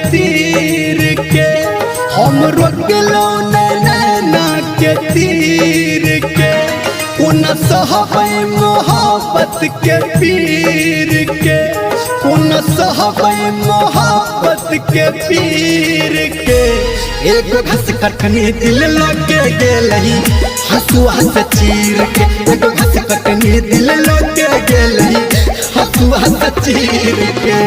तीर के, हम रोकलो नैना के तीर के। कोना सहबै मोहब्बत के पीर के, कोना सहबै मोहब्बत के पीर के। एगो घस कटनी दिल लगे गेलही हसुआ से चीर के, एगो घस कटनी दिल लगे गेलही हसुआ से चीर के।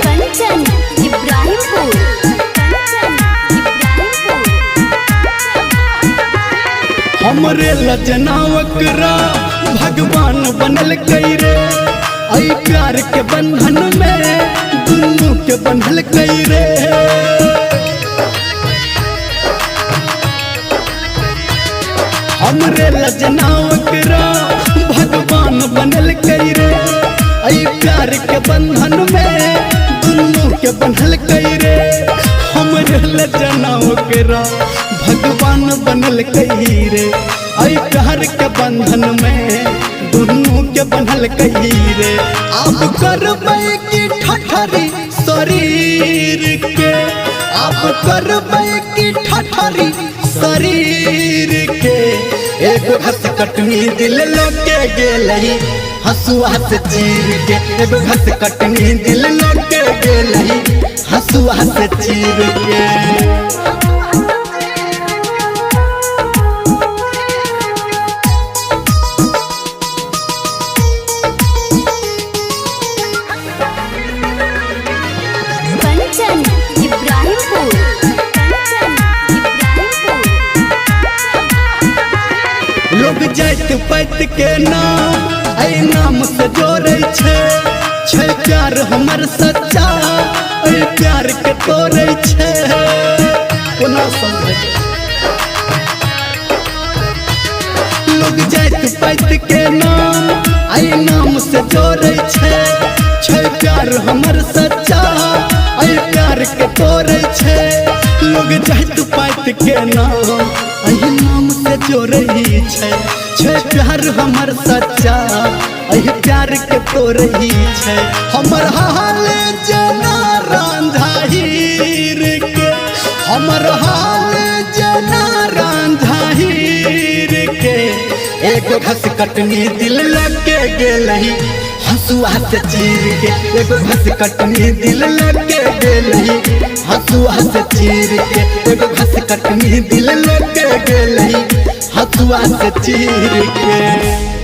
कंचन इब्राहिमपुर। कंचन इब्राहिमपुर। हमरे लजनावकरा भगवान बनल कई रे, ऐ प्यार के बंधन में दुनू के बंधल कई रे। हमरे लजनावकरा भगवान बनल कई रे, ऐ प्यार के बंधन में दुनू के बंधल कई रे। हमरे लजनावकरा भगवान बनल कई रे, ऐ प्यार के बंधन में दुनू के बंधल कई रे। अब करबै की ठठरी शरीर के, अब करबै की ठठरी शरीर के। एगो घस कटनी दिल लगे गेलही हसुआ से चीर के, एगो घस कटनी दिल लगे गेलही हसुआ से चीर के। कंचन इब्राहिमपुर। कंचन इब्राहिमपुर। लोग जात पात के नाम ऐ नाम से जोड़े छै, छै प्यार हमर सच्चा ऐ प्यार के तोड़े छै। कोना समझ लोग जात पात के नाम ऐ नाम से जोड़े छै, छै प्यार हमर सच्चा ऐ प्यार के तोड़े छै। लोग जात पात के नाम ऐ नाम से जोड़े छै, छै प्यार हमर सच्चा ऐ प्यार के तोड़े छै। हमर हाल जना रांझाहीर के, हमर हाल जना रांझाहीर के। एगो घस कटनी दिल लगे गेलही हसुआ से चीर के, एगो घस कटनी दिल लगे गेलही हसुआ से चीर के, एगो घस कटनी दिल लगे गेलही हसुआ से चीर के।